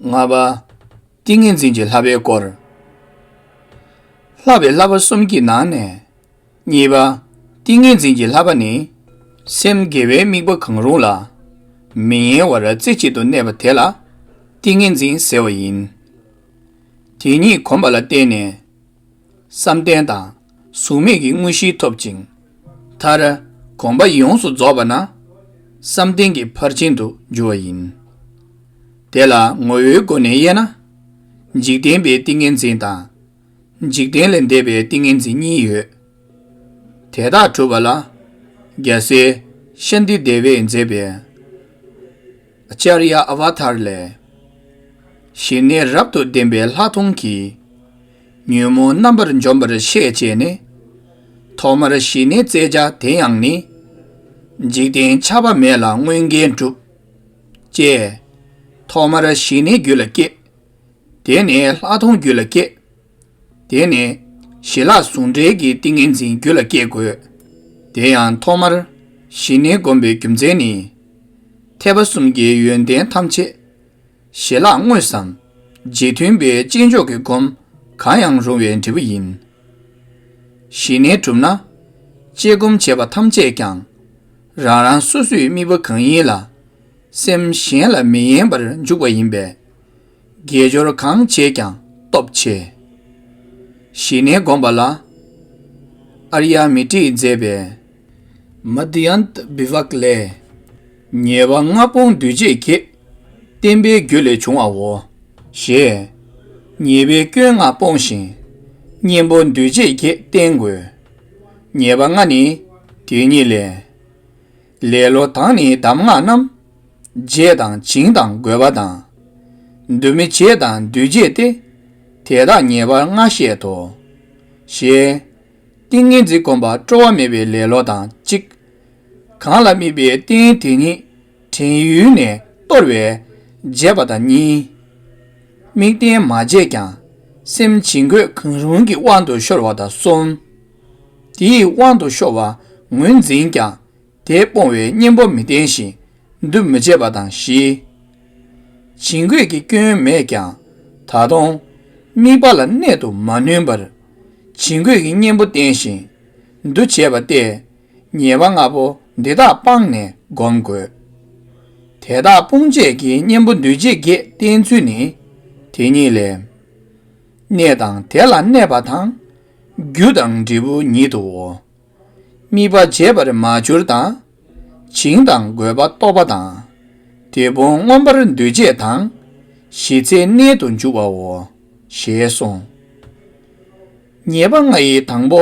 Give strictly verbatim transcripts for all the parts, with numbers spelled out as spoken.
ལྔ་པ། ཏིང་ངེ་འཛིན་གྱི་བསླབ་པའི་སྐོར། བསླབ་པའི་བསླབ་པ་གསུམ་གྱི་ནང་ནས། གཉིས་པ། ཏིང་ངེ་འཛིན་གྱི་བསླབ་པ་ནི། སེམས་དགེ་བའི་དམིགས་པ་གང་རུང་ལ། མི་གཡེང་བར་རྩེ་གཅིག་ཏུ་གནས་པ་དེ་ལ། ཏིང་ངེ་འཛིན་ཟེར་བ་ཡིན། དེ་གཉིས་གོམས་པ་ལ་བརྟེན་ནས། བསམ་གཏན་དང་གཟུགས་མེད་ཀྱི་དངོས་གཞི་ཐོབ་ཅིང་། མཐར། གོམས་པ་ཡོངས་སུ་རྫོགས་པ་ན། བསམ་གཏན་གྱི་ཕར་ཕྱིན་དུ་འགྱུར་བ་ཡིན། དེ་ལ་ངོ་བོའི་སྒོ་ནས་དབྱེ་ན། འཇིག་རྟེན་པའི་ཏིང་ངེ་འཛིན་དང་། འཇིག་རྟེན་ལས་འདས་པའི་ཏིང་ངེ་འཛིན་གཉིས་ཡོད། དེ་དག་གྲུབ་པ་ལ། རྒྱལ་སྲས་ཤཱནྟི་དེ་བས་མཛད་པའི། ཨ་ཙརྱ་ཨ་བྷ་དྷར་ལས། ཞི་གནས་རབ་ཏུ་ལྡན་པའི་ལྷག་མཐོང་གིས། ཉོན་མོངས་རྣམ་པར་འཇོམས་པར་ཤེས་བྱས་ནས། ཐོག་མར་ཞི་གནས་བཙལ་བྱ་དེ་ཡང་ནི། འཇིག་རྟེན་ཆགས་པ་མེད་ལ་མངོན་དགའི་གྲུབ། ཅེས། ཐོག་མར་ཞི་གནས་རྒྱུད་ལ་སྐྱེ། དེ་ནས་ལྷག་མཐོང་རྒྱུད་ལ་སྐྱེ། དེ་ནས་ཞི་ལྷག་ཟུང་འབྲེལ་གྱི་ཏིང་ངེ་འཛིན་རྒྱུད་ལ་སྐྱེ་དགོས། དེ་ཡང་ཐོག་མར་ཞི་གནས་བསྒོམ་པའི་རྒྱུ་མཚན་ནི། ཐེག་པ་གསུམ་གྱི་ཡོན་ཏན་ཐམས་ཅད། ཞི་ལྷག་དངོས་སམ། རྗེས་མཐུན་པའི་བསྐྱེད་ཆོག་གི་སྒོམ་གང་ཡང་རུང་བས་འགྲིབ་པ་ཡིན། ཞི་གནས་གྲུབ་ན། དཔྱད་སྒོམ་བྱེད་པ་ཐམས་ཅད་ཀྱང་། རང་རང་སོ་སོའི་དམིགས་པ་གང་ཡིན་ལ། སེམས་གཞན་ལ་མི་གཡེང་བར་འཇུག་པ་ཡིན་པས། དགེ་སྦྱོར་གང་བྱས་ཀྱང་སྟོབས་ཆེ། ཞི་གནས་བསྒོམ་པ་ལ། ཨརྱ་མི་ཏྲིས་མཛད་པའི། མ་དྷྱ་ཏ་བི་བཀ་ལས། ཉེས་པ་ལྔ་སྤོང་འདུས་བྱས་བརྒྱད། བསྟེན་པའི་རྒྱུ་ལས་བྱུང་བའོ། ཞེས། ཉེས་པའི་སྐྱོན་ལྔ་སྤོང་ཞིང་། གཉེན་པོ་འདུས་བྱས་བརྒྱད་བསྟེན་དགོས། ཉེས་པ་ལྔ་ནི། དེ་ཉིད་ལས། ལེ་ལོ་དང་ནི་གདམས་ངག་རྣམས། བརྗེད་དང་བྱིང་དང་རྒོད་པ་དང་། འདུ་མི་བྱེད་དང་འདུས་བྱས་ཏེ། དེ་དག་ཉེས་པ་ལྔ་བཤད་དོ། ཞེས། ཏིང་ངེ་འཛིན་བསྒོམ་པ་སྤྲོ་བ་མེད་པའི་ལེ་ལོ་དང་གཅིག། གང་ལ་དམིགས་པའི་རྟེན་དེ་ཉིད་དྲན་ཡུལ་ནས་སྟོར་བས་བརྗེད་པ་དང་གཉིས། དམིགས་རྟེན་མ་བརྗེད་ཀྱང་སེམས་བྱིང་རྒོད་གང་རུང་གི་དབང་དུ་ཤོར་བ་དང་གསུམ། དེའི་དབང་དུ་ཤོར་བ་ངོས་འཛིན་ཀྱང་དེ་སྤོང་བའི་གཉེན་པོ་མི་བསྟེན་ཞིང་འདུ་མི་བྱེད་པ་དང་བཞི། བྱིང་རྒོད་ཀྱི་སྐྱོན་མེད་ཀྱང་ད་དུང་དམིགས་པ་ལ་གནད་དུ་མ་བསྣུན་པར་བྱིང་རྒོད་ཀྱི་གཉེན་པོ་བསྟེན་ཞིང་འདུ་བྱེད་པ་སྟེ། ཉེས་པ་ལྔ་པོ་འདི་དག་སྤངས་ནས་བསྒོམ་དགོས། དེ་དག་སྤོང་བྱེད་ཀྱི་གཉེན་པོ་འདུས་བྱས་བརྒྱད་བསྟེན་ཚུལ་ནི། དེ་ཉིད་ལས། གནས་དང་དེ་ལ་གནས་པ་དང་། རྒྱུ་དང་འབྲས་བུ་ཉིད་དུའོ། དམིགས་པ་བརྗེད་པར་མ་གྱུར་དང་། བྱིང་དང་རྒོད་པ་རྟོགས་པ་དང་། དེ་ཕུང་མངོན་པར་འདུས་བྱས་དང་། ཞི་ཚེ་གནད་དུ་འཇུག་པའོ། ཞེས་གསུངས། ཉེས་པ་ལྔ་ཡི་དང་པོ་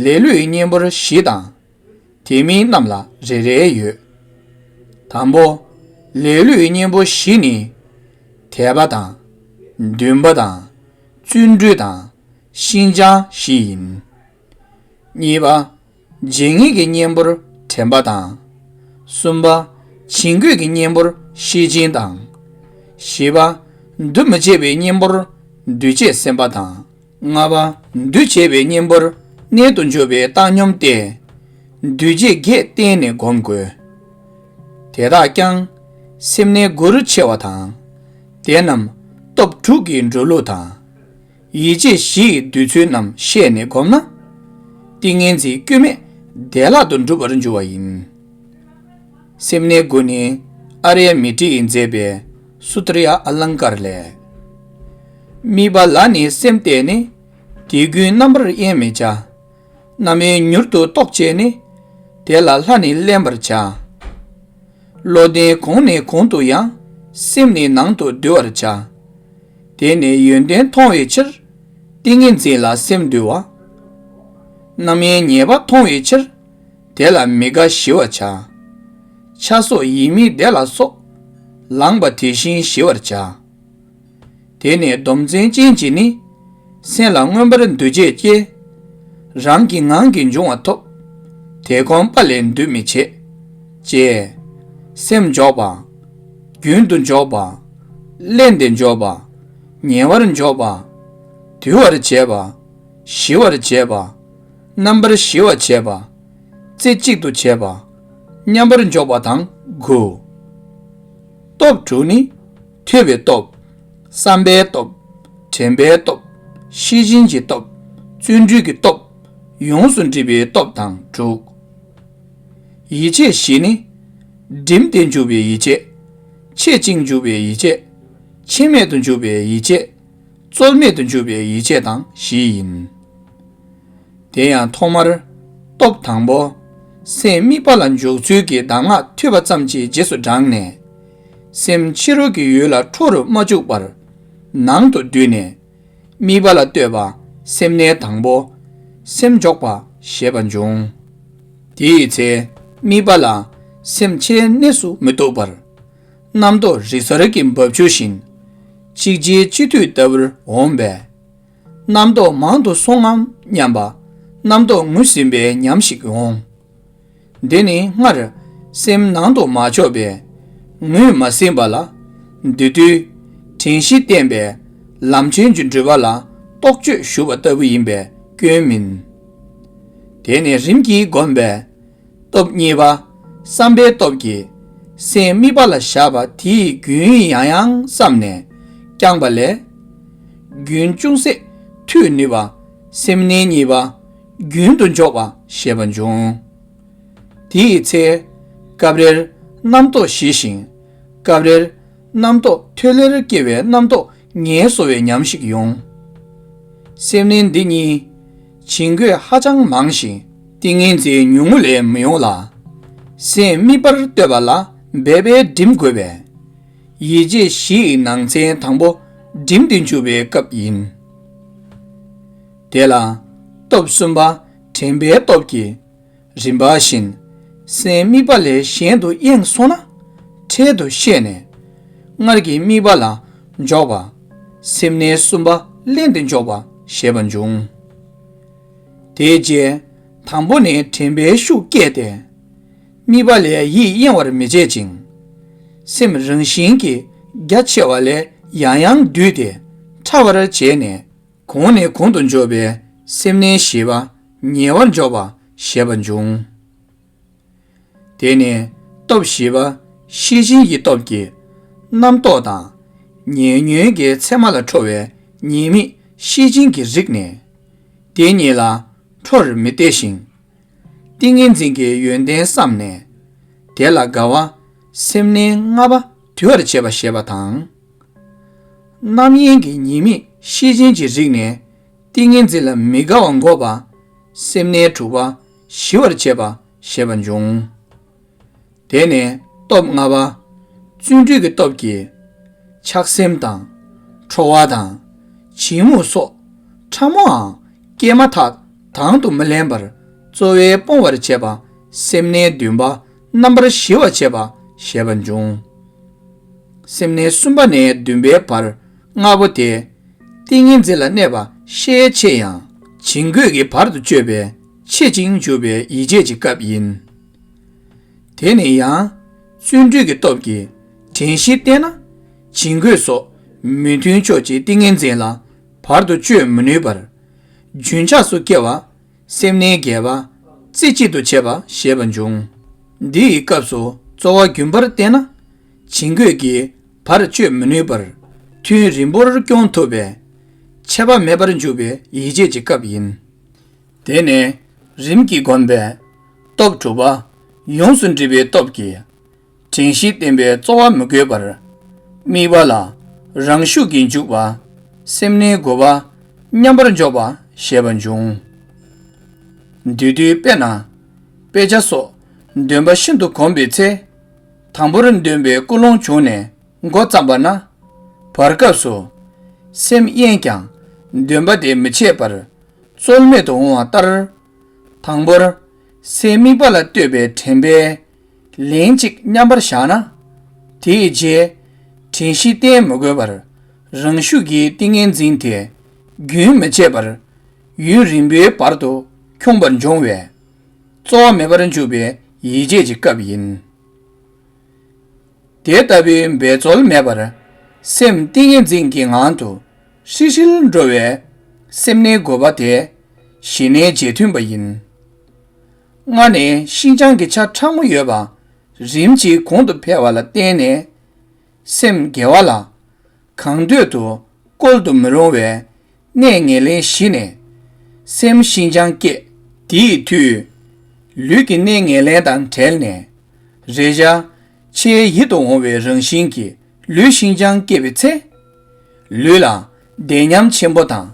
ལེ་ལོའི་གཉེན་པོར་བཞི་དང་། དེ་མིན་རྣམས་ལ་རེ་རེ་ཡོད། དང་པོ། ལེ་ལོའི་གཉེན་པོ་བཞི་ནི། དད་པ་དང་། འདུན་པ་དང་། བརྩོན་འགྲུས་དང་། ཤིན་སྦྱངས་བཞི་ཡིན། གཉིས་པ། བྱེད་ངེས་ཀྱི་གཉེན་པོར་དྲན་པ་དང་། གསུམ་པ། བྱིང་རྒོད་ཀྱི་གཉེན་པོར་ཤེར་ཕྱིན་དང་། བཞི་པ། འདུ་མི་བྱེད་པའི་གཉེན་པོར་འདུས་བྱས་སེམས་དཔའ་དང་། ལྔ་པ། འདུ་བྱེད་པའི་གཉེན་པོར་གནད་དུ་འཇོག་པའི་བཏང་སྙོམས་ཏེ། འདུས་བྱས་བརྒྱད་བསྟེན་ནས་བསྒོམ་དགོས། དེ་དག་ཀྱང་སེམས་གནས་དགུར་ཕྱེ་བ་དང་། དེ་རྣམས་སྟོབས་དྲུག་གི་འགྲོ་ལུགས་དང་། ཡིད་བྱེད་བཞི་ཡི་འདུས་ཚུལ་རྣམས་ཤེས་ནས་བསྒོམས་ན། ཏིང་ངེ་འཛིན་སྐྱོན་མེད་བདེ་བླག་ཏུ་འགྲུབ་པར་འགྱུར་བ་ཡིན། སེམས་གནས་དགུ་ནི་ཨརྱ་མི་ཏྲི་ཡིས་མཛད་པའི་སུ་ཏྲ་ཡ་ཨ་ལང་ཀར་ལས། དམིགས་པ་ལ་ནི་སེམས་གཏད་ནས། དེ་ཀུན་རྣམ་པར་དབྱེར་མི་བྱ། རྣམ་དབྱེ་མྱུར་དུ་རྟོགས་བྱས་ནས། དེ་ལ་ལྷ་ནི་བརླན་པར་བྱ། བློ་ལྡན་གོང་ནས་གོང་དུ་ཡང་། སེམས་ནི་ནང་དུ་འདུ་བར་བྱ། དེ་ནི་ཡོན་ཏན་མཐོང་བའི་ཕྱིར། ཏིང་ངེ་འཛིན་ལ་སེམས་འདུལ་བ། རྣམ་དབྱེ་ཉེས་པ་མཐོང་བའི་ཕྱིར། དེ་ལ་མི་དགའ་ཞི་བར་བྱ། ཆགས་སོགས་ཡིད་མི་བདེ་ལ་སོགས། ལངས་པ་དེ་བཞིན་ཞི་བར་བྱ། དེ་ནི་སྡོམ་བརྩོན་ཅན་གྱིས་ནི། སེམས་ལ་མངོན་པར་འདུ་བྱེད་སྐྱེ། རང་གི་ངང་གིས་འབྱུང་བ་ཐོབ། དེ་གོམས་པ་ལས་འདུ་མི་བྱེད། ཅེས། སེམས་འཇོག་པ། རྒྱུན་དུ་འཇོག་པ། བརླན་ཏེ་འཇོག་པ། ཉེ་བར་འཇོག་པ། དུལ་བར་བྱེད་པ། ཞི་བར་བྱེད་པ། རྣམ་པར་ཞི་བར་བྱེད་པ། རྩེ་གཅིག་ཏུ་བྱེད་པ། མཉམ་པར་འཇོག་པ་དང་དགུ། སྟོབས་དྲུག་ནི། ཐོས་པའི་སྟོབས། བསམ་པའི་སྟོབས། དྲན་པའི་སྟོབས། ཤེས་བཞིན་གྱི་སྟོབས། བརྩོན་འགྲུས་ཀྱི་སྟོབས། ཡོངས་སུ་འདྲིས་པའི་སྟོབས་དང་དྲུག་ཡིད་ཆེས་བཞི་ནི། བསྒྲིམས་ཏེ་འཇུག་པའི་ཡིད་ཆེས། ཆེད་ཅིང་འཇུག་པའི་ཡིད་ཆེས། ཆེད་མེད་དུ་འཇུག་པའི་ཡིད་ཆེས། རྩོལ་མེད་དུ་འཇུག་པའི་ཡིད་ཆེས་དང་བཞི་ཡིན། དེ་ཡང་ཐོག་མར། སྟོབས་དང་པོ། སེམས་དམིགས་པ་ལ་འཇོག་ཚུལ་གྱི་གདམས་ངག་ཐོས་པ་ཙམ་གྱི་རྗེས་སུ་འབྲངས་ནས། སེམས་ཕྱི་རོལ་གྱི་ཡུལ་ལ་འཕྲོ་རུ་མ་བཅུག་པར། ནང་དུ་བསྡུས་ནས། དམིགས་པ་ལ་ལྟོས་པ་སེམས་གནས་དང་པོ། སེམས་འཇོག་པ་ཞེས་པ་འབྱུང་། དེའི་ཚེ། དམིགས་པ་ལ་སེམས་ཆེར་གནས་སུ་མི་བཏུབ་པར། རྣམ་རྟོག་རི་གཟར་གྱི་འབབ་ཆུ་བཞིན། གཅིག་རྗེས་གཅིག་མཐུད་ལྟ་བུར་འོངས་པས། རྣམ་རྟོག་མང་དུ་སོང་ངམ་སྙམ་པ། རྣམ་རྟོག་ངོས་ཟིན་པའི་ཉམས་ཤིག་འོང་། འདི་ནི་སྔར་སེམས་ནང་དུ་མ་ཕྱོགས་པས་ངོས་མ་ཟིན་པ་ལ། འདི་དུས་དྲན་ཤེས་བསྟེན་པས་ལམ་ཆེན་གྱི་འགྲུལ་པ་ལ་རྟོག་དཔྱོད་ཞུགས་པ་ལྟ་བུ་ཡིན་པས་སྐྱོན་མིན། དེ་ནས་རིམ་གྱིས་བསྒོམས་པས། སྟོབས་གཉིས་པ། བསམ་པའི་སྟོབས་ཀྱིས་སེམས་དམིགས་པ་ལ་བཞག་པ་དེའི་རྒྱུན་ཡང་ཡང་བསམས་ནས་བསྐྱངས་པ་ལས། རྒྱུན་ཅུང་ཟད་མཐུད་ནུས་པ། སེམས་གནས་གཉིས་པ། རྒྱུན་དུ་འཇོག་པ་ཞེས་པ་འབྱུང་། དེའི་ཚེ། སྐབས་རེར་རྣམ་རྟོག་ཞི་ཞིང་། སྐབས་རེར་རྣམ་རྟོག་ཐོལ་ལེར་སྐྱེ་བའི་རྣམ་རྟོག་ངལ་གསོ་བའི་ཉམས་ཤིག་ཡོང་། སེམས་གནས་འདི་གཉིས། བྱིང་རྒོད་ཧ་ཅང་མང་ཞིང་། ཏིང་ངེ་འཛིན་ཉུང་ངུ་ལས་མི་ཡོང་ལ། སེམས་དམིགས་པར་གཏོད་པ་ལ་འབད་པས་བསྒྲིམ་དགོས་པས། ཡིད་ཆེས་བཞི་ཡི་ནང་ཚན་དང་པོ་བསྒྲིམས་ཏེ་འཇུག་པའི་སྐབས་ཡིན། དེ་ལ། སྟོབས་གསུམ་པ་དྲན་པའི་སྟོབས་ཀྱིས། རིམ་པ་བཞིན། སེམས་དམིགས་པ་ལས་གཞན་དུ་གཡེང་སོང་ན། འཕྲལ་དུ་ཤེས་ནས། སྔར་གྱི་དམིགས་པ་ལ་འཇོག་པ། སེམས་གནས་གསུམ་པ་ལྷན་དུ་འཇོག་པ་ཞེས་པ་འབྱུང་། དེའི་རྗེས། དང་པོ་ནས་དྲན་པའི་ཤུགས་བསྐྱེད་དེ། དམིགས་པ་ལས་ཡིད་གཡེང་བར་མི་བྱེད་ཅིང་། སེམས་རང་བཞིན་གྱིས་རྒྱ་ཆེ་བ་ལས་ཡང་ཡང་བསྡུས་ཏེ་ཕྲ་བར་བྱས་ནས། གོང་ནས་གོང་དུ་འཇོག་པའི་སེམས་གནས་བཞི་པ་ཉེ་བར་འཇོག་པ་ཞེས་པ་འབྱུང་། དེ་ནས་སྟོབས་བཞི་པ་ཤེས་བཞིན་གྱི་སྟོབས་ཀྱིས་རྣམ་རྟོག་དང་། ཉེ་ཉོན་གྱི་མཚན་མ་ལ་ཁྲོ་བའི་ཉེས་དམིགས་ཤེས་བཞིན་གྱི་རིགས་ནས། དེ་གཉིས་ལ་ཁྲོར་མི་བལྟས་ཤིང་། ཏིང་ངེ་འཛིན་གྱི་ཡོན་ཏན་བསམས་ནས། དེ་ལ་དགའ་བ་སེམས་གནས་ལྔ་པ་དུལ་བར་བྱེད་པ་ཞེས་པ་དང་། རྣམ་གཡེང་གི་ཉེས་དམིགས་ཤེས་བཞིན་གྱི་རིགས་ནས། ཏིང་ངེ་འཛིན་ལ་མི་དགའ་བ་འགོག་པ། སེམས་གནས་དྲུག་པ་ཞི་བར་བྱེད་པ་ཞེས་པ་འབྱུང་། དེ་ནས་སྟོབས་ལྔ་པ། བརྩོན་འགྲུས་ཀྱི་སྟོབས་ཀྱིས། ཆགས་སེམས་དང་། ཁྲོ་བ་དང་། བྱིང་རྨུགས་སོགས། ཕྲ་མོའང་སྐྱེས་མ་ཐག་དང་དུ་མི་ལེན་པར་རྩོལ་བས་སྤོང་བར་བྱེད་པ། སེམས་གནས་བདུན་པ་རྣམ་པར་ཞི་བར་བྱེད་པ་ཞེས་པ་འབྱུང་། སེམས་གནས་གསུམ་པ་ནས་བདུན་པའི་བར་ལྔ་པོ་དེ། ཏིང་ངེ་འཛིན་ལ་གནས་པ་ཤས་ཆེ་ཡང་། བྱིང་རྒོད་ཀྱི་བར་དུ་གཅོད་པའི་ཆེད་ཅིང་འཇུག་པའི་ཡིད་ཆེས་ཀྱི་སྐབས་ཡིན། དེ་ནི་ཡང་། བརྩོན་འགྲུས་ཀྱི་སྟོབས་ཀྱིས་དྲན་ཤེས་བསྟེན་ན། བྱིང་རྒོད་སོགས་མི་མཐུན་ཕྱོགས་ཀྱི་ཏིང་ངེ་འཛིན་ལ་བར་དུ་གཅོད་མི་ནུས་པར། རྒྱུན་ཆགས་སུ་སྐྱེ་བ། སེམས་གནས་བརྒྱད་པ་རྩེ་གཅིག་ཏུ་བྱེད་པ་ཞེས་པ་འབྱུང་། འདི་ཡི་སྐབས་སུ་རྩོལ་བ་རྒྱུན་པར་བསྟེན་ན། བྱིང་རྒོད་ཀྱིས་བར་གཅོད་མི་ནུས་པར་ཐུན་རིང་པོར་སྐྱོང་ཐུབ་པས། ཆད་པ་མེད་པར་འཇུག་པའི་ཡིད་ཆེས་ཀྱི་སྐབས་ཡིན། དེ་ནས་རིམ་གྱིས་བསྒོམས་པས། སྟོབས་དྲུག་པ་ཡོངས་སུ་འདྲིས་པའི་སྟོབས་ཀྱིས། དྲན་ཤེས་བསྟེན་པའི་རྩོལ་བ་མི་དགོས་པར། དམིགས་པ་ལ་རང་ཤུགས་ཀྱིས་འཇུག་པ། སེམས་གནས་དགུ་པ་མཉམ་པར་འཇོག་པ་ཞེས་པ་འབྱུང་། འདི་དུས་དཔེར་ན། དཔེ་ཆ་སོགས་འདོན་པ་ཤིན་ཏུ་གོམས་པའི་ཚེ། དང་པོར་འདོན་པའི་ཀུན་སློང་བྱུང་ནས་འགོ་བརྩམས་པ་ན། བར་སྐབས་སུ་སེམས་གཡེངས་ཀྱང་འདོན་པ་དེ་མི་ཆད་པར་རྩོལ་མེད་དུ་འོང་བ་ལྟར། དང་པོར་སེམས་དམིགས་པ་ལ་ལྟོས་པའི་དྲན་པས་ལན་གཅིག་མཉམ་པར་བཞག་ན། དེའི་རྗེས་དྲན་ཤེས་བསྟེན་མི་དགོས་པར་རང་ཤུགས་ཀྱིས་ཏིང་ངེ་འཛིན་དེ་རྒྱུན་མི་ཆད་པར་ཡུན་རིང་པོའི་བར་དུ་འཁྱོངས་པར་འབྱུང་བས། རྩོལ་བ་མེད་པར་འཇུག་པའི་ཡིད་ཆེས་ཀྱི་སྐབས་ཡིན། དེ་ལྟ་བུའི་འབད་རྩོལ་མེད་པར་སེམས་ཏིང་ངེ་འཛིན་གྱི་ངང་དུ་ཧྲིལ་ཧྲིལ་འགྲོ་བའི་སེམས་གནས་དགུ་པ་དེ་ཞི་གནས་རྗེས་མཐུན་པ་ཡིན། ལྔ་ནས་ཤིན་སྦྱངས་ཀྱི་ཆ་ཕྲ་མོ་ཡོད་པ་རིམ་གྱིས་གོང་དུ་འཕེལ་བ་ལ་བརྟེན་ནས། སེམས་དགེ་བ་ལ་ གང་འདོད་དུ་བཀོལ་དུ་མི་རུང་བའི་གནས་ངན་ལེན་བཞི་ནས་སེམས་ཤིན་སྦྱངས་སྐྱེས། དེའི་མཐུས་ལུས་ཀྱི་གནས་ངན་ལེན་དང་བྲལ་ནས། རེག་བྱ་ཆེས་ཡིད་དུ་འོང་བའི་རང་བཞིན་གྱི་ལུས་ཤིན་སྦྱངས་སྐྱེས་པའི་ཚེ། ལུས་ལ་བདེ་ཉམས་ཆེན་པོ་དང་།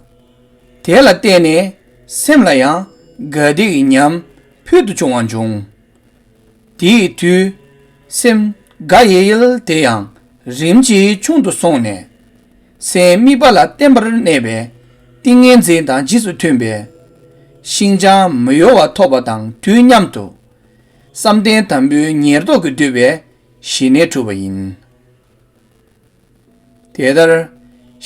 དེ་ལ་བརྟེན་ནས་སེམས་ལ་ཡང་དགའ་བདེའི་ཉམས་ཕུལ་དུ་བྱུང་བ་འབྱུང་། དེའི་མཐུས་སེམས་དགའ་ཡལ་ཡལ་དེ་ཡང་རིམ་གྱིས་ཆུང་དུ་སོང་ནས། སེམས་དམིགས་པ་ལ་བརྟན་པར་གནས་པའི་ཏིང་ངེ་འཛིན་དང་རྗེས་སུ་མཐུན་པའི་ཤིན་སྦྱངས་མི་གཡོ་བ་ཐོབ་པ་དང་དུས་མཉམ་དུ། བསམ་གཏན་དང་པོའི་ཉེར་བསྡོགས་ཀྱིས་བསྡུས་པའི་ཞི་གནས་གྲུབ་པ་ཡིན། དེ་ལྟར་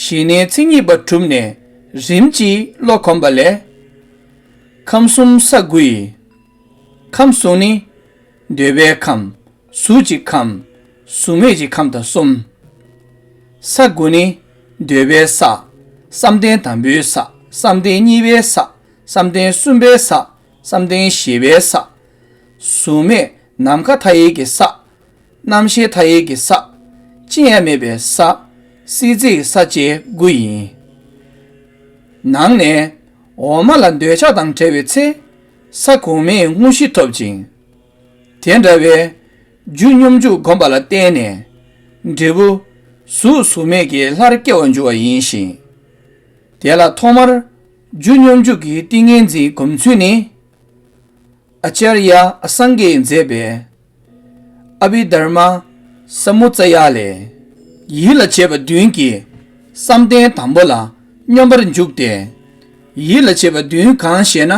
ཞི་གནས་མཚན་ཉིད་པ་གྲུབ་ནས་རིམ་གྱིས་བློ་གོམས་པ་ལས། ཁམས་གསུམ་ས་དགུ་ཡི། ཁམས་གསུམ་ནི། འདོད་པའི་ཁམས། གཟུགས་ཀྱི་ཁམས། གཟུགས་མེད་ཀྱི་ཁམས་དང་གསུམ། ས་དགུ་ནི། འདོད་པའི་ས། བསམ་གཏན་དང་པོའི་ས། བསམ་གཏན་གཉིས་པའི་ས། བསམ་གཏན་གསུམ་པའི་ས། བསམ་གཏན་བཞི་པའི་ས། གཟུགས་མེད་ནམ་མཁའ་མཐའ་ཡས་ཀྱི་ས། རྣམ་ཤེས་མཐའ་ཡས་ཀྱི་ས། ཅི་ཡང་མེད་པའི་ས། སྲིད་རྩེའི་ས་བཅས་དགུ་ཡིན། ནང་ནས་འོག་མ་ལ་འདོད་ཆགས་དང་བྲལ་བའི་ཚེ། ས་གོང་མའི་དངོས་གཞི་ཐོབ་ཅིང་། དེ་འདྲ་བའི་རྒྱུ་སྙོམས་འཇུག་བསྒོམ་པ་ལ་བརྟེན་ནས། འབྲས་བུ་གཟུགས་གཟུགས་མེད་ཀྱི་ལྷར་སྐྱེ་བར་འགྱུར་བ་ཡིན་ཞིང་། དེ་ལ་ཐོག་མར་རྒྱུ་སྙོམས་འཇུག་གི་ཏིང་ངེ་འཛིན་སྒོམ་ཚུལ་ནི། ཨ་ཙརྱ་ཨ་སངྒ་གིས་མཛད་པའི་ཨ་བྷི་དྷརྨ་ས་མུ་ཙ་ཡ་ལས། ཡིད་ལ་བྱེད་པ་བདུན་གྱིས་བསམ་གཏན་དང་པོ་ལ་སྙོམས་པར་འཇུག་སྟེ། ཡིད་ལ་བྱེད་པ་བདུན་གང་ཞེ་ན།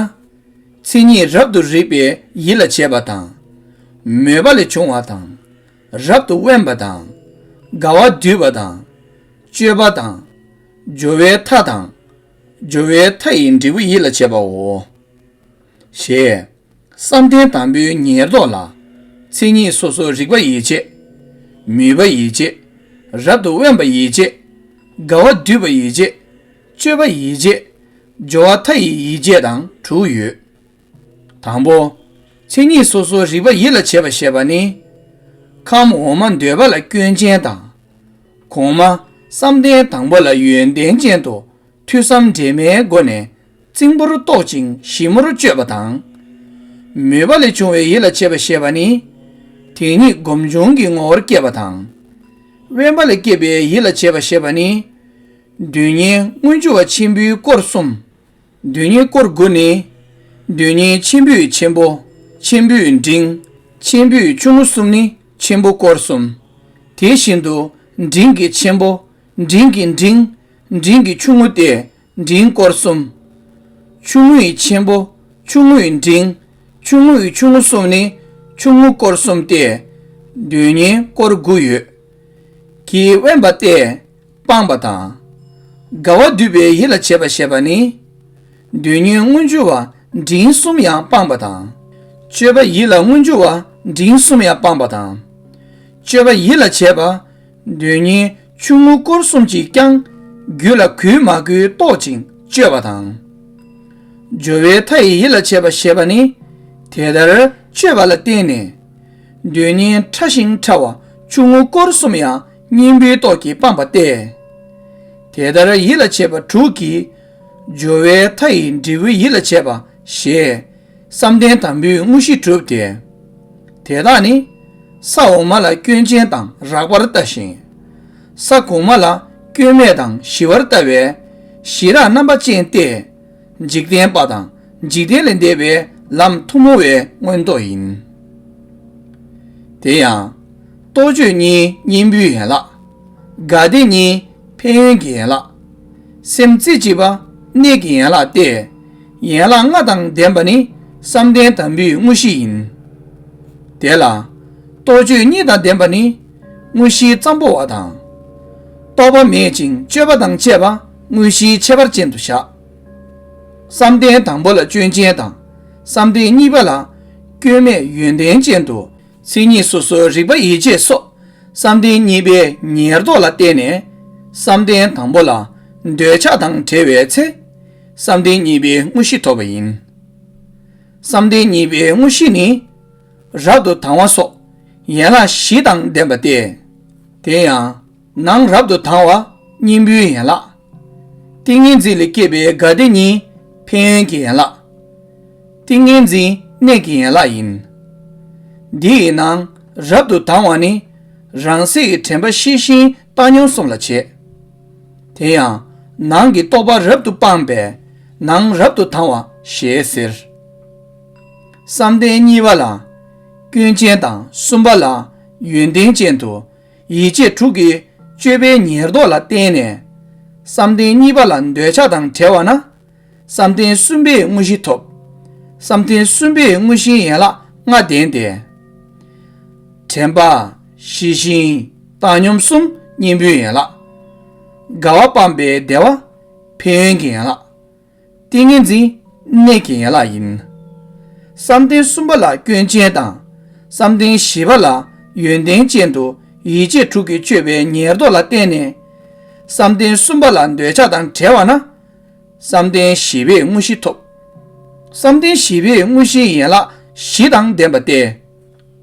མཚན་ཉིད་རབ་ཏུ་རིག་པའི་ཡིད་ལ་བྱེད་པ་དང་། མོས་པ་ལས་བྱུང་བ་དང་། རབ་ཏུ་དབེན་པ་དང་། དགའ་བ་འདུས་པ་དང་། སྤྱོད་པ་དང་། སྦྱོར་བའི་མཐའ་དང་། སྦྱོར་བའི་མཐའ་ཡི་འབྲས་བུ་ཡིད་ལ་བྱེད་པའོ། ཞེས། བསམ་གཏན་དང་པོའི་ཉེར་བསྡོགས་ལ། མཚན་ཉིད་སོ་སོར་རིག་པ་ཡིད་བྱེད། མོས་པ་ཡིད་བྱེད། རབ་ཏུ་དབེན་པ་ཡིད་བྱེད། དགའ་བ་འདུས་པ་ཡིད་བྱེད། སྤྱོད་པ་ཡིད་བྱེད། སྦྱོར་བ་མཐའ་ཡི་ཡིད་བྱེད་དང་དྲུག་ཡོད། དང་པོ། མཚན་ཉིད་སོ་སོར་རིག་པ་ཡིད་ལ་བྱེད་པ་ཞེས་པ་ནི། ཁམས་འོག་མ་འདོད་པ་ལ་སྐྱོན་ཅན་དང་། གོང་མ་བསམ་གཏན་དང་པོ་ལ་ཡོན་ཏན་ཅན་དུ་ཐོས་བསམ་འདྲེས་མའི་སྒོ་ནས་རྩིང་པོར་རྟོག་ཅིང་ཞིབ་མོར་དཔྱོད་པ་དང་། མོས་པ་ལས་བྱུང་བའི་ཡིད་ལ་བྱེད་པ་ཞེས་པ་ནི། དེ་ཉིད་སྒོམ་བྱུང་གི་ངོ་བོར་སྐྱེས་པ་དང་། དབེན་པ་ལས་སྐྱེས་པའི་ཡིད་ལ་བྱེད་པ་ཞེས་པ་ནི། དོན་གཉེར་སྔོན་འཇུག་པ་ཆེན་པོའི་སྐོར་གསུམ། དོན་གཉེར་སྐོར་དགུ་ནི། དོན་གཉེར་ཆེན་པོའི་ཆེན་པོ། ཆེན་པོའི་འབྲིང་། ཆེན་པོའི་ཆུང་ངུ་གསུམ་ནི་ཆེན་པོ་སྐོར་གསུམ། དེ་བཞིན་དུ་འབྲིང་གི་ཆེན་པོ། འབྲིང་གི་འབྲིང་། འབྲིང་གི་ཆུང་ངུ་སྟེ་འབྲིང་སྐོར་གསུམ། ཆུང་ངུའི་ཆེན་པོ། ཆུང་ངུའི་འབྲིང་། ཆུང་ངུའི་ཆུང་ངུ་གསུམ་ནི་ཆུང་ངུ་སྐོར་གསུམ་སྟེ། དོན་གཉེར་སྐོར་དགུ་ཡོད། གྱིས་དབེན་པ་སྟེ། སྤངས་པ་དང་། དགའ་བ་འདུས་པའི་ཡིད་ལ་བྱེད་པ་ཞེས་པ་ནི། དོན་གཉེར་སྔོན་འཇུག་པ་འབྲིང་གསུམ་ཡང་སྤངས་པ་དང་། སྤྱོད་པ་ཡིད་ལ་སྔོན་འཇུག་པ་འབྲིང་གསུམ་ཡང་སྤངས་པ་དང་། སྤྱོད་པ་ཡིད་ལ་བྱེད་པ། དོན་གཉེར་ཆུང་ངུ་སྐོར་གསུམ་གྱིས་ཀྱང་། རྒྱུད་ལ་གུས་མ་གུས་རྟོག་ཅིང་སྤྱོད་པ་དང་། སྦྱོར་བའི་མཐའ་ཡི་ཡིད་ལ་བྱེད་པ་ཞེས་པ་ནི། དེ་ལྟར་སྤྱོད་པ་ལ་བརྟེན་ནས། དོན་གཉེར་ཕྲ་ཞིང་ཕྲ་བ་ཆུང་ངུ་སྐོར་གསུམ་ཡང་གཉེན་པོའི་སྟོབས་ཀྱིས་སྤངས་པ་སྟེ། དེ་ལྟར་ཡིད་ལ་བྱེད་པ་དྲུག་གིས། སྦྱོར་བའི་མཐའ་ཡི་འབྲས་བུ་ཡིད་ལ་བྱེད་པ་ཞེས། བསམ་གཏན་དང་པོའི་དངོས་གཞི་གྲུབ་སྟེ། དེ་དག་ནི། ས་འོག་མ་ལ་སྐྱོན་ཅན་དང་རགས་པར་ལྟ་ཞིང་། ས་གོང་མ་ལ་སྐྱོན་མེད་དང་ཞི་བར་ལྟ་བའི་ཞི་རགས་རྣམ་པ་ཅན་ཏེ། འཇིག་རྟེན་པ་དང་འཇིག་རྟེན་ལས་འདས་པའི་ལམ་ཐུན་མོང་བའི་མངོན་རྟོགས་ཡིན། དེ་ཡང་། རྟོག་དཔྱོད་གཉིས་གཉེན་པོའི་ཡན་ལག་དགའ་བདེ་གཉིས་ཕན་ཡོན་གྱི་ཡན་ལག་སེམས་རྩེ་གཅིག་པ་གནས་ཀྱི་ཡན་ལག་སྟེ། ཡན་ལག་ལྔ་དང་ལྡན་པ་ནི་བསམ་གཏན་དང་པོའི་དངོས་གཞི་ཡིན། དེ་ལ། རྟོག་དཔྱོད་གཉིས་དང་ལྡན་པ་ནི་དངོས་གཞི་ཙམ་པོ་བ་དང་། རྟོག་པ་མེད་ཅིང་དཔྱོད་པ་དང་བཅས་པ་དངོས་གཞིའི་ཁྱད་པར་ཅན་དུ་བཞག་བསམ་གཏན་དང་པོ་ལ་སྐྱོན་ཅན་དང་། བསམ་གཏན་གཉིས་པ་ལ་སྐྱོན་མེད་ཡོན་ཏན་ཅན་དུ། མཚན་ཉིད་སོ་སོའི་རིག་པ་ཡིད་བྱེད་སོགས་བསམ་གཏན་གཉིས་པའི་ཉེར་བསྡོགས་ལ་བརྟེན་ནས། བསམ་གཏན་དང་པོ་ལ་འདོད་ཆགས་དང་བྲལ་བའི་ཚེ། བསམ་གཏན་གཉིས་པའི་དངོས་གཞི་ཐོབ་པ་ཡིན། བསམ་གཏན་གཉིས་པའི་དངོས་གཞི་ནི། རབ་ཏུ་དང་བ་སོགས་ཡན་ལག་བཞི་དང་ལྡན་པ་སྟེ། དེ་ཡང་ནང་རབ་ཏུ་དང་བ་ སྙིང་པོའི་ཡན་ལག། ཏིང་ངེ་འཛིན་ལས་སྐྱེས་པའི་དགའ་བདེ་གཉིས་ཕན་ཡོན་གྱི་ཡན་ལག། ཏིང་ངེ་འཛིན་གནས་ཀྱི་ཡན་ལག་ཡིན། འདིའི་ནང་རབ་ཏུ་དང་བ་ནི་རང་སའི་དྲན་པ་ཤེས་བཞིན་བཏང་སྙོམས་གསུམ་ལ་བྱེད། དེ་ཡང་ནང་གི་རྟོག་པ་རབ་ཏུ་སྤངས་པས་ནང་རབ་ཏུ་དང་བ་ཞེས་ཟེར། བསམ་གཏན་གཉིས་པ་ལ་སྐྱོན་ཅན་དང་གསུམ་པ་ལ་ཡོན་ཏན་ཅན་དུ་ཡིད་བྱེད་དྲུག་གི་སྤྱོད་པའི་ཉེར་བསྡོགས་ལ་བརྟེན་ནས། བསམ་གཏན་གཉིས་པ་ལ་འདོད་ཆགས་དང་བྲལ་བ་ན། བསམ་གཏན་གསུམ་པའི་དངོས་གཞི་ཐོབ། བསམ་གཏན་གསུམ་པའི་དངོས་གཞིའི་ཡན་ལག་ལྔ་ལྡན་ཏེ། དྲན་པ། ཤེས་བཞིན། བཏང་སྙོམས་གསུམ་གཉེན་པོའི་ཡན་ལག། དགའ་བ་སྤངས་པའི་བདེ་བ་ཕན་ཡོན་གྱི་ཡན་ལག། ཏིང་ངེ་འཛིན་གནས་ཀྱི་ཡན་ལག་ཡིན། བསམ་གཏན་གསུམ་པ་ལ་སྐྱོན་ཅན་དང་། བསམ་གཏན་བཞི་པ་ལ་ཡོན་ཏན་ཅན་དུ་ཡིད་བྱེད་དྲུག་གི་སྤྱོད་པའི་ཉེར་བསྡོགས་ལ་བརྟེན་ནས། བསམ་གཏན་གསུམ་པ་ལ་འདོད་ཆགས་དང་བྲལ་བ་ན། བསམ་གཏན་བཞི་པའི་དངོས་གཞི་ཐོབ། བསམ་གཏན་བཞི་པའི་དངོས་གཞིའི་ཡན་ལག་བཞི་དང་ལྡན་པ་སྟེ།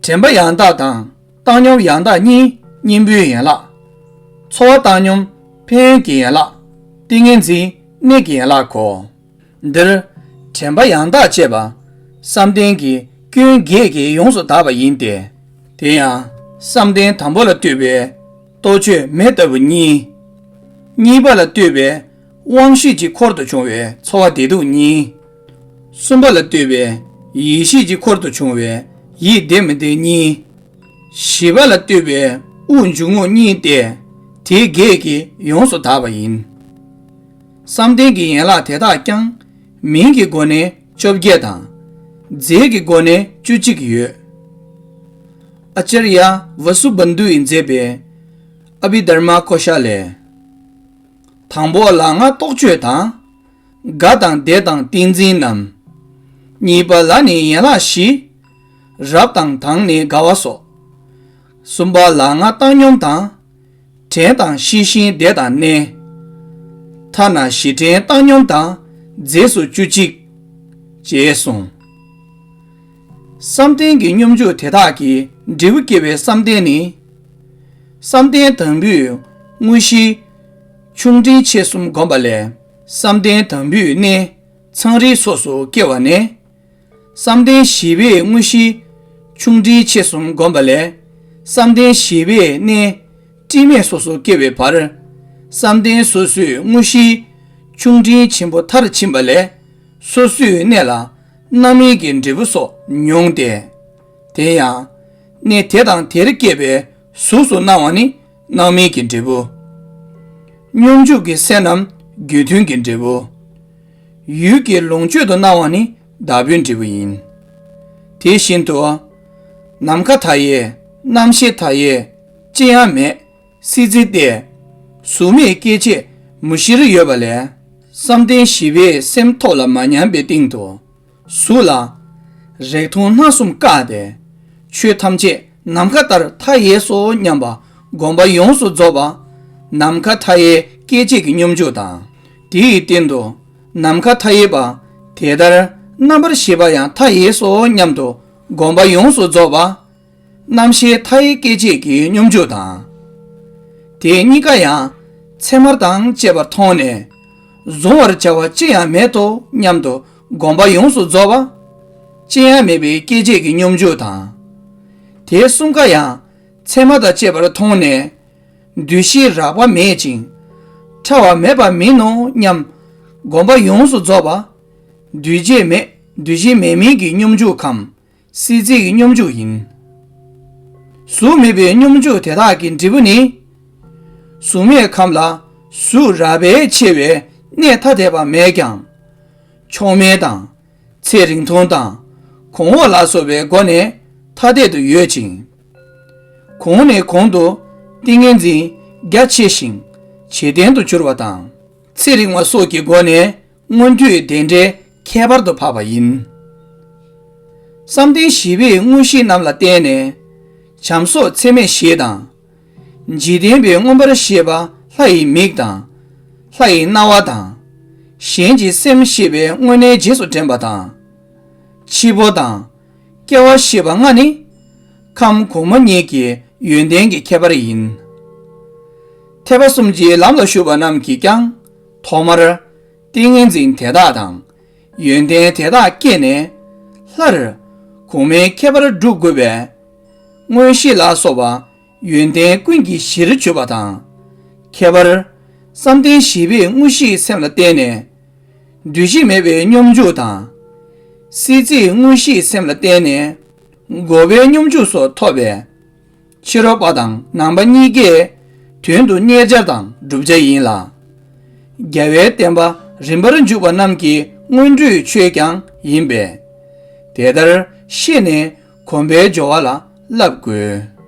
དྲན་པ་ཡང་དག་དང་བཏང་སྙོམས་ཡང་དག་གཉིས་གཉེན་པོའི་ཡན་ལག། ཚོར་བ་བཏང་སྙོམས་ཕན་ཡོན་གྱི་ཡན་ལག། ཏིང་ངེ་འཛིན་གནས་ཀྱི་ཡན་ལག་གོ། འདིར་དྲན་པ་ཡང་དག་ཅེས་པ་བསམ་གཏན་གྱི་སྐྱོན་བརྒྱད་ཀྱིས་ཡོངས་སུ་དག་པ་ཡིན་ཏེ། དེ་ཡང་བསམ་གཏན་དང་པོ་ལ་ལྟོས་པའི་རྟོག་དཔྱོད་མེ་ལྟ་བུ་གཉིས། གཉིས་པ་ལ་ལྟོས་པའི་དབང་ཤེས་ཀྱི་འཁོར་དུ་བྱུང་བའི་ཚོར་བ་བདེ་སྡུག་གཉིས། གསུམ་པ་ལ་ལྟོས་པའི་ཡིད་ཤེས་ཀྱི་འཁོར་དུ་བྱུང་བའི་ཡིད་བདེ་མི་བདེ་གཉིས། བཞི་པ་ལ་ལྟོས་པའི་དབུགས་འབྱུང་རྔུབ་གཉིས་ཏེ། དེ་བརྒྱད་ཀྱིས་ཡོངས་སུ་དག་པ་ཡིན། བསམ་གཏན་གྱི་ཡན་ལག་དེ་དག་ཀྱང་མིང་གི་སྒོ་ནས་བཅོ་བརྒྱད་དང་། རྫས་ཀྱི་སྒོ་ནས་བཅུ་གཅིག་ཡོད། ཨ་ཙརྱ་ཝ་སུ་བནྡྷུ་ཡིས་མཛད་པའི་ཨ་བྷི་དྷརྨ་ཀོ་ཤ་ལས། དང་པོ་ལ་ལྔ་རྟོག་དཔྱོད་དང་། དགའ་དང་བདེ་དང་ཏིང་འཛིན་རྣམས། གཉིས་པ་ལ་ནི་ཡན་ལག་བཞི། རབ་དང་དང་ནི་དགའ་བ་སོགས། གསུམ་པ་ལ་ལྔ་བཏང་སྙོམས་དང་། དྲན་དང་ཤེས་བཞིན་བདེ་དང་གནས། ཐ་ན་བཞི་དྲན་བཏང་སྙོམས་དང་རྫས་སུ་བཅུ་གཅིག་ཅེས་གསུངས། བསམ་གཏན་གྱི་སྙོམས་འཇུག་དེ་དག་གི་འབྲས་བུ་སྐྱེ་བའི་བསམ་གཏན་ནི། བསམ་གཏན་དང་པོའི་དངོས་གཞིའི་ཆུང་འབྲིང་ཆེ་གསུམ་བསྒོམས་པ་ལས་བསམ་གཏན་དང་པོའི་གནས་ཚངས་རིས་སོགས་སུ་སྐྱེ་བ་ནས། བསམ་གཏན་བཞི་པའི་དངོས་གཞིའི་ཆུང་འབྲིང་ཆེ་གསུམ་བསྒོམས་པ་ལས་བསམ་གཏན་བཞི་པའི་གནས་དྲི་མེད་སོགས་སུ་སྐྱེ་བའི་བར། བསམ་གཏན་སོ་སོའི་དངོས་གཞིའི་ཆུང་འབྲིང་ཆེན་པོ་མཐར་ཕྱིན་པ་ལས་སོ་སོའི་གནས་ལ་རྣམ་སྨིན་གྱི་འབྲས་བུ་སོགས་མྱོང་སྟེ། དེ་ཡང་གནས་དེ་དང་དེར་སྐྱེས་པའི་གཟུགས་སུ་སྣང་བ་ནི་རྣམ་སྨིན་གྱི་འབྲས་བུ། སྙོམས་འཇུག་གི་སེམས་རྣམས་རྒྱུ་མཐུན་གྱི་འབྲས་བུ། ཡུལ་གྱི་ལོངས་སྤྱོད་དུ་སྣང་བ་ནི་བདག་པོའི་འབྲས་བུ་ཡིན། དེ་བཞིན་དུ། ནམ་མཁའ་མཐའ་ཡས། རྣམ་ཤེས་མཐའ་ཡས། ཅི་ཡང་མེད། སྲིད་རྩེ་སྟེ། གཟུགས་མེད་སྐྱེ་མཆེད་མུ་བཞིར་ཡོད་པ་ལས། བསམ་གཏན་བཞི་པའི་སེམས་ཐོག་ལ་མ་ཉམས་པའི་སྟེང་དུ། གཟུགས་ལ་རེག་མཐོང་སྣ་གསུམ་བཀག་སྟེ། ཆོས་ཐམས་ཅད་ནམ་མཁའ་ལྟར་མཐའ་ཡས་སོ་སྙམ་པ་སྒོམ་པ་ཡོངས་སུ་རྫོགས་པ། ནམ་མཁའ་མཐའ་ཡས་སྐྱེ་མཆེད་ཀྱི་སྙོམས་འཇུག་དང་། དེའི་སྟེང་དུ་ནམ་མཁའ་མཐའ་ཡས་པ། དེ་ལྟར་རྣམ་པར་ཤེས་པ་ཡང་མཐའ་ཡས་སོ་སྙམ་དུ་སྒོམ་པ་ཡོངས་སུ་རྫོགས་པ། རྣམ་ཤེས་མཐའ་ཡས་སྐྱེ་མཆེད་ཀྱི་སྙོམས་འཇུག་དང་། དེ་གཉིས་ཀ་ཡང་ཚད་མ་དང་བཅས་པར་མཐོང་ནས། གཟུང་བར་བྱ་བ་ཅི་ཡང་མེད་དོ་སྙམ་དུ་སྒོམ་པ་ཡོངས་སུ་རྫོགས་པ། ཅི་ཡང་མེད་པའི་སྐྱེ་མཆེད་ཀྱི་སྙོམས་འཇུག་དང་། དེ་གསུམ་ཀ་ཡང་ཚད་མ་དང་བཅས་པར་མཐོང་ནས། འདུ་ཤེས་རགས་པ་མེད་ཅིང་། ཕྲ་བ་མེད་པ་མིན་ནོ་སྙམ་སྒོམ་པ་ཡོངས་སུ་རྫོགས་པ། འདུས་བྱས་མེད། འདུས་བྱས་མེད་མིན་གྱི་སྙོམས་འཇུག་གམ། སྲིད་རྩེའི་སྙོམས་འཇུག་ཡིན། གཟུགས་མེད་པའི་སྙོམས་འཇུག་དེ་དག་གི་འབྲས་བུ་ནི། གཟུགས་མེད་ཁམས་ལ་གཟུགས་རགས་པས་ཕྱེ་བའི་གནས་ཐ་དད་པ་མེད་ཀྱང་། མཆོག་དམན་དང་། ཚེ་རིང་ཐུང་དང་། གོང་འོག་ལ་སོགས་པའི་སྒོ་ནས་ཐ་དད་དུ་ཡོད་ཅིང་། གོང་ནས་གོང་དུ་ཏིང་ངེ་འཛིན་རྒྱ་ཆེ་ཞིང་ཇེ་བརྟན་དུ་གྱུར་པ་དང་། ཚེ་རིང་བ་སོགས་ཀྱི་སྒོ་ནས་མངོན་བརྗོད་དེ་འདྲའི་ཁྱད་པར་དུ་འཕགས་པ་ཡིན། བསམ་གཏན་བཞི་པའི་དངོས་གཞི་རྣམས་ལ་བརྟེན་ནས། བྱམས་སོགས་ཚད་མེད་བཞི་དང་། འཇིག་རྟེན་པའི་མངོན་པར་ཤེས་པ་ལྷ་ཡི་མིག་དང་། ལྷ་ཡི་རྣ་བ་དང་། གཞན་གྱི་སེམས་ཤེས་པའི་དངོས་གནས་རྗེས་སུ་དྲན་པ་དང་། འཆི་འཕོ་དང་། སྐྱེ་བ་ཤེས་པ་ལྔ་ནི། ཁམས་གོང་མ་གཉིས་ཀྱི་ཡོན་ཏན་གྱི་ཁྱད་པར་ཡིན། ཐེག་པ་གསུམ་གྱི་ལམ་ལ་ཞུགས་པ་རྣམས་ཀྱིས་ཀྱང་ཐོག་མར་ཏིང་ངེ་འཛིན་དེ་དག་དང་། ཡོན་ཏན་དེ་དག་བསྐྱེད་ནས་སླར་གོང་མའི་ཁྱད་པར་སྒྲུབ་དགོས་པས། མངོན་ཤེས་ལ་སོགས་པ་ཡོན་ཏན་ཀུན་གྱི་གཞིར་གྱུར་པ་དང་། ཁྱད་པར་བསམ་གཏན་བཞི་པའི་དངོས་གཞིའི་སེམས་ལ་བརྟེན་ནས། འདུ་ཤེས་མེད་པའི་སྙོམས་འཇུག་དང་། སྲིད་རྩེའི་དངོས་གཞིའི་སེམས་ལ་བརྟེན་ནས། འགོག་པའི་སྙོམས་འཇུག་སོགས་ཐོབ་པས། ཕྱི་རོལ་པ་དང་ནང་པ་གཉིས་ཀས་དོན་དུ་གཉེར་བྱ་དང་བསྒྲུབ་བྱ་ཡིན་ལ། རྒྱལ་བའི་བསྟན་པ་རིམ་པར་འཇུག་པ་རྣམས་ཀྱི་སྔོན་འགྲོའི་ཆོས་ཀྱང་ཡིན་པས། དེ་ལྟར་ཤེས་ནས་གོམས་པའི་སྦྱོར་བ་ལ་བསླབ་དགོས།